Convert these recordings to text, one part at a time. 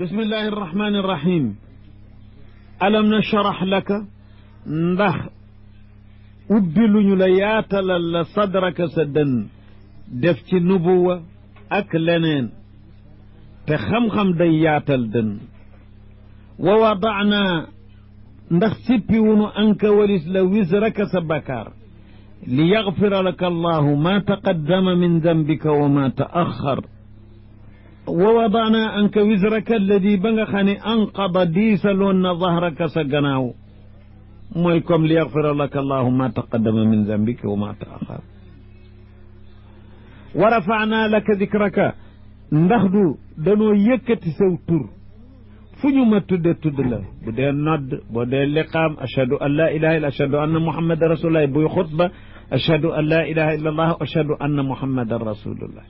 bismillahi irrahmani irrahim alam nashrah laka ndax ubbiluñu la yaatalal la sadraka sa dënn def ci nubuwa ak leneen te xam-xam day yaatal dënn wa wada'na ndax sippiwunu anka walis la wisraka sa bakaar li yaxfira laka allahu ma taqaddama min dambika wa ma ta'axxar wa wada'na anka wisraka alladi ba nga xam ne anqada diisaloon na zahraka sa gannaaw mooy comme li yaxfira laka allahu ma taqaddama min dambika wa ma ta'axxar wa rafa'na laka dikraka ndax du danoo yëkkati saw tur fu ñu ma tudde tudd la bu dee nodd boo dee liqaam ashhadu an la ilaha illa ashhadu anna muhammadan rasulullah buy xutba ashhadu an la ilaha illa allah ashhadu anna muhammadan rasulullah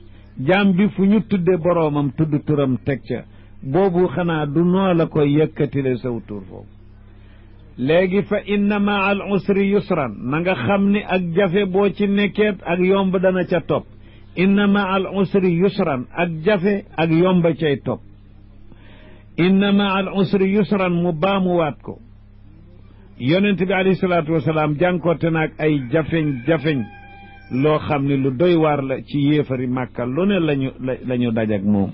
jaam bi fu ñu tudde boroomam tudd turam teg ca boobu xanaa du noo la koy yëkkatile saw tur foofu léegi fa inna ma al usri yusran na nga xam ni ak jafe boo ci nekkeet ak yomb dana ca topp inna ma al usri yusran ak jafe ak yomb cay topp inna ma al usri yusran mu baamuwaat ko yonent bi alayhi salaatu wasalaam jànkoote naag ay jafeñ loo xam ne lu doy waar la ci yéefari màkkal lu ne lañu daj ak moom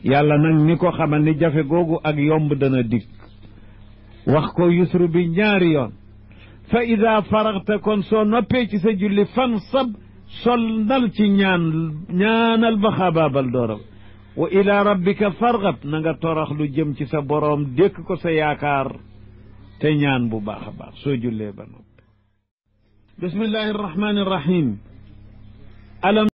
yàlla nag ni ko xamal ni jafe googu ak yomb dana dikk wax ko yusru bi ñaari yoon fa ida faraxta kon soo noppee ci sa julli fan sab sol ndal ci ñaanal ba xabaabal dooral wa ila rabbika fargab na nga torax lu jëm ci sa boroom dékk ko sa yaakaar te ñaan bu baax a baax soo jullee ba noppi bismillahi arrahmani irrahim alam